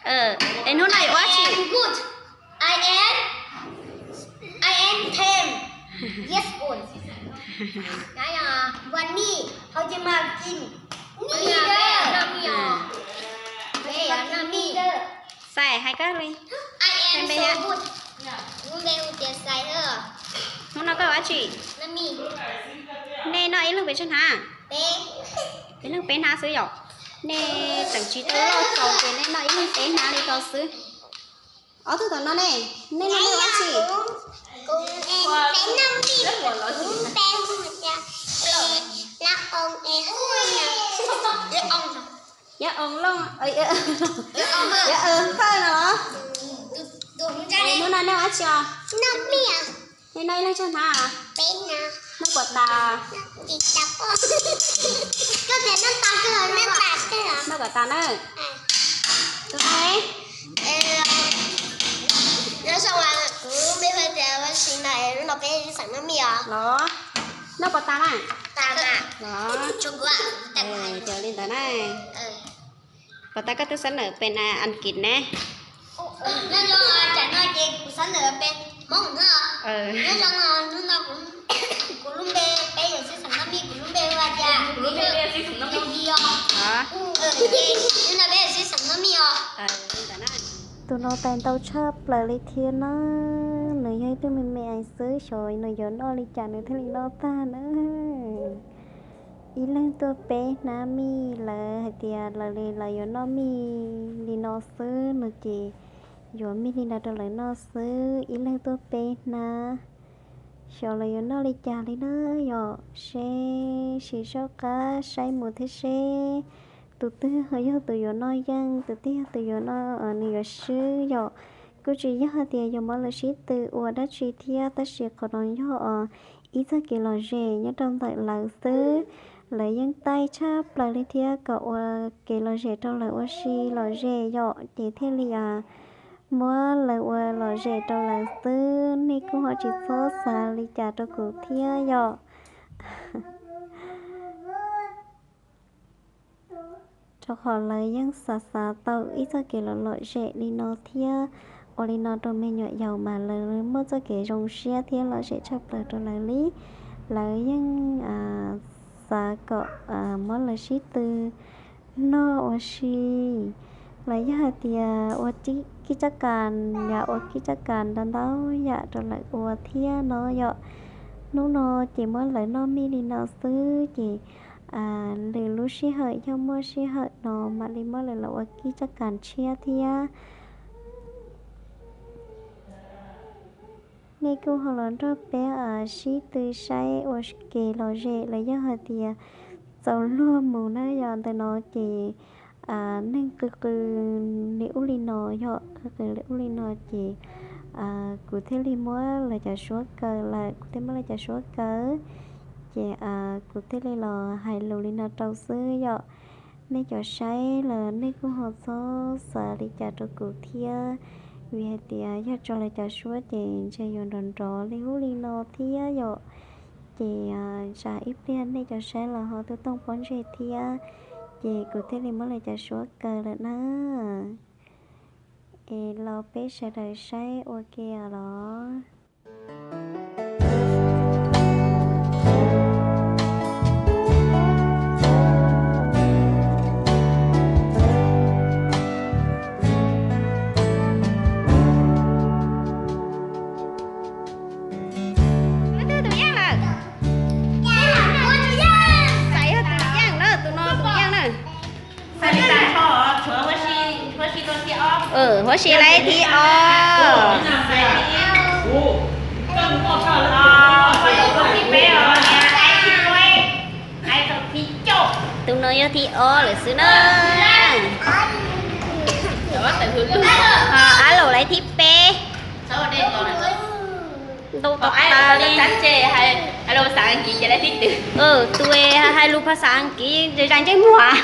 Es hnub no yuav ua dab tsi? I am good. I am, I am ten years old. Nyob, nyob, nyob. One me, how you marking? Me, noj me. Xais hais kab li. I am so good. Lub npe hu tias Xais. Hnub no koj ua dab tsi? Nej noj ib leeg pes tsawg hnav? Ib leeg peb hnav xwb yom? Nej tseem tsis tau loj txaus ces nej noj ib leeg peb hnav li ko xwb. Ob tug tom no ne, nej noj ua dab tsi? Yog oo looj, yog oo thawj no los? Hnub no nej ua dab tsi os? Nej noj ib leeg tsawg hnav? Noj kom tas. Noj kom tas na. Tus no, kuv lub npe hu tias Ua Si na, hnub no peb xeem noj mij os. Los, noj kom tas na. Los, ces li ntawd na. Puas tas koj twb xab nawm pes Askiv ne? Nyob zoo, tsam no ces kuv xab nawm pes Hmoob na. Nyob zoo, hnub no kuv lub npe, peb yuav sib xeem noj mij, kuv lub npe hu tias Yogi os. Hnub no peb yuav sib xeem noj mij os. Tus no tais ntau tshaj plaws li thiab na. Nws yog ib tug me me xwb, xyov nws yuav noj li cas nws thiaj li noj tag na. Ib leeg tuaj peb hnab mij, lawv hais tias lawv li lawv yuav noj mij li no xwb no ces yuav mij li no rau lawv noj xwb, ib leeg tuaj peb hnab. Xyov lawv yuav noj li cas li na, yog seb sim soj qab saib mus thiab seb tus twg ho yog tus yuav noj yeej, tus twg yog tus yuav noj, nws yuav swb yom. Kuj tsis yog hais tias yuav muab lawv sib tw ua dab tsi thiab, tab sis qhov no yog ib txoj kev lom zem nyob rau ntawm lawv xwb. Lawv yeej taij tshaj plaws li thiab kom ua kev lom zem rau lawv ua si lom zem yom, ces thiaj li muab lawv ua lom zem rau lawv xwb, nej kuj ho tsis txhob xav li cas rau kuv thiab yom. Rau qhov lawv yeej xav xav tau ib txoj kev lom lom zem li no thiab. Ua li no rau me nyuam yaus mas lawv muaj txoj kev zoo siab thiab lom zem tshaj plaws rau lawv li. Lawv yeej xav kom muab lawv sib tw noj ua si, los yog hais tias ua kib tsab kas, yam ua kib tsab kas ntau ntau yam rau lawv ua thiab no yom. Hnub no ces muab lawv noj mij li no xwb ces lwm lub sij hawm yog muaj sij hawm no mam li muab lawv los ua kib tsab kas tshiab thiab. Nej kuj ho los nrog peb sib tw saib ua kev lom zem los yog hais tias txaus luag mus na yom. Ntawm no ces neeg qw qw li ub li no yom, qw qw li ub li no ces kuv thiaj li muab lawv cov suab kaw lawm, kuv thiaj muab lawv cov suab kaw. Ces kuv thiaj li los hais lus li no rau xwb yom. Nej cov saib los nej kuj ho txhob xav li cas rau kuv thiab, vim hais tias yog tso lawv cov suab ces ntshe yuav nrov nrov li ub li no thiab yom. Ces tsam ib pliag nej cov saib los ho tuaj tooj pob ntseg thiab, ces kuv thiaj li muab lawv cov suab kaw lawm na. Es los peb sawv daws saib ua ke los. Tus yeej lawm. Xais yog tus yeej na, tus no tus yeej na. Huab si lawv thib ob. Tus no yog thib ob lawm xwb na. Ab laus lawv thib peb. Ntau tau tas li. Tus hais lus phas xas Askiv zais ntsej muag.